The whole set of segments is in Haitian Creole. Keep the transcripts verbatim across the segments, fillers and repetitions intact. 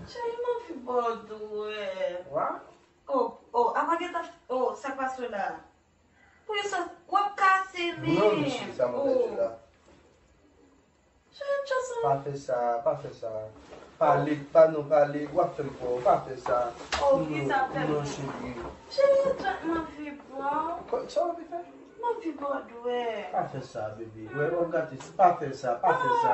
Cheri, m anvi ba w dwèt. Wa? Oh, oh, apa gentan, oh, sa k pase w la? Poukisa w ap kase menm? Non, mesye, sa mwen pèdi la. Cheri, just... Pa fè sa, pa fè sa. Pale, pa non pale, w ap fè m pè, pa fè sa. Oh, ki sa fè m? Non, cheri. Cheri, just m anvi ba w. Sa w anvi fè? M anvi ba w dwèt. Pa fè sa, bebe. Wè, w ap gate. Pa fè sa, pa fè sa.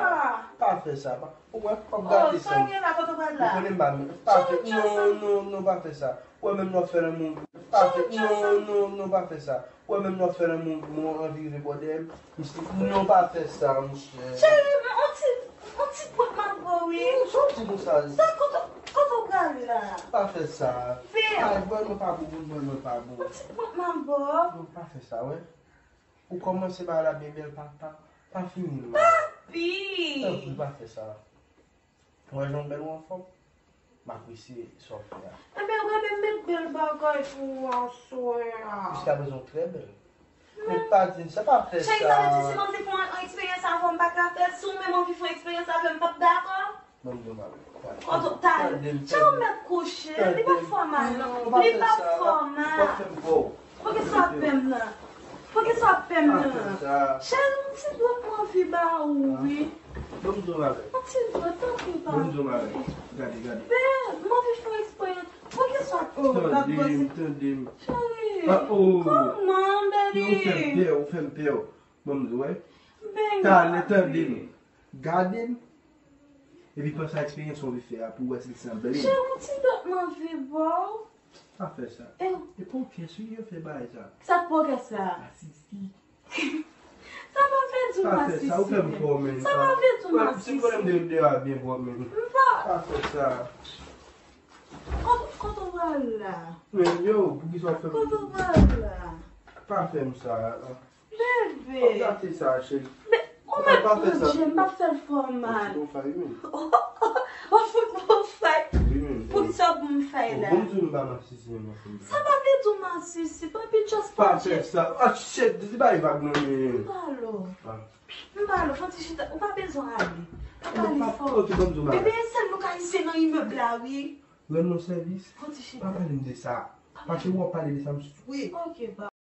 Pa fè sa. Pa Ou wè, w ap gate san m. Sa w gen la, kote w pral la? Ou konnen m pa menm. Pa fè, non, non, non, pa fè sa. Ou wè menm lè w ap fè lanmou. Pa fè, non, non, non, pa fè sa. Ou wè menm lè w ap fè lanmou, mwen anvi vin bò dèyè m. Misye, non, pa fè sa, monchè. Cheri, on ti, on ti prank m ap ba w, wi. Sa w di konsa? Sa, kote, kote w pral la? Pa fè sa. Vin. Ay, bòy mwen pa bon, bòy mwen pa bon. On ti prank m ap ba w. Non, pa fè sa, wè. Ou kòmanse bagay la byen bèl, pa, pa, pa fini l non. Papi! Tanpri, pa fè sa. Ou wè jan w bèl ou anfòm? M apresye sa w fè a. Enben, ou ka menm met bèl bagay pou ou aswè a. Jiskaprezan w trè bèl. Men pa di m sa, pa fè sa. Cheri, sa vle di si m anvi fè yon, yon eksperyans avè w, m pa ka fè l? Si w menm anvi fè yon eksperyans avè m, m p ap dakò? Ban m di w bagay. Kote w t ale? Tande m, tande m. Cheri, ou mèt kouche. Li p ap fè w mal, non. Li p ap fè w mal. W ap fè m pè w. Poukisa w ap pè m nan? Poukisa w ap pè m nan? Pa fè sa. Cheri, yon ti dwèt mwen anvi ba ou, wi. Ban m di w bagay. Yon ti dwèt, tanpri, pa. Ban m di w bagay. Gade, gade. Ben, mwen anvi fè eksperyans. Poukisa w ap, oh, l ap gòse. Tande m, tande m. Cheri, kòman, baby? Ou fè m pè, ou fè m pè. Ban m di w, wè. Ben, talè, tande m. Gade m. Epi panse a eksperyans ou anvi fè a pou w wè si l sanble m. Cheri, yon ti dwèt mwen anvi ba w. Pa fè sa. E pou kès wi yo fè bagay sa. Sa k pou kès la? Masisi. Sa pa vle di w masisi. Pa fè sa, ou fè m pè menm. Sa pa vle di w masisi. Si m konnen m te deyò a byen pwòp menm. M pa. Pa fè sa. Kote, kote w pral la? Men yo, poukisa w ap fè m? Kote w pral la? Pa fè m sa. Bebe. W ap gate sa, cheri. Men, ou mèt pran je m, m ap fè l fè w mal. Ou fout mwen fay, wi. Ou fout mwen fay. Wi, men. Poukisa w pou m fay la? Bon, di m pa masisi, men mwen fè m. Sa pa vle di w masisi, papi, just pran je m. Pa fè sa. Ah, shit, di pa vag non, men. M pa lo. M pa lo, fon ti chita. Ou pa bezwen ale. M pa ale fò. Ok, ban m di w bagay. Bebe, sèl nou ka isi nan imèb la, wi. Rann nou sèvis. Fon ti chita. Pa pale m de sa. Paske w ap pale de sa, m swe. Ok, ba.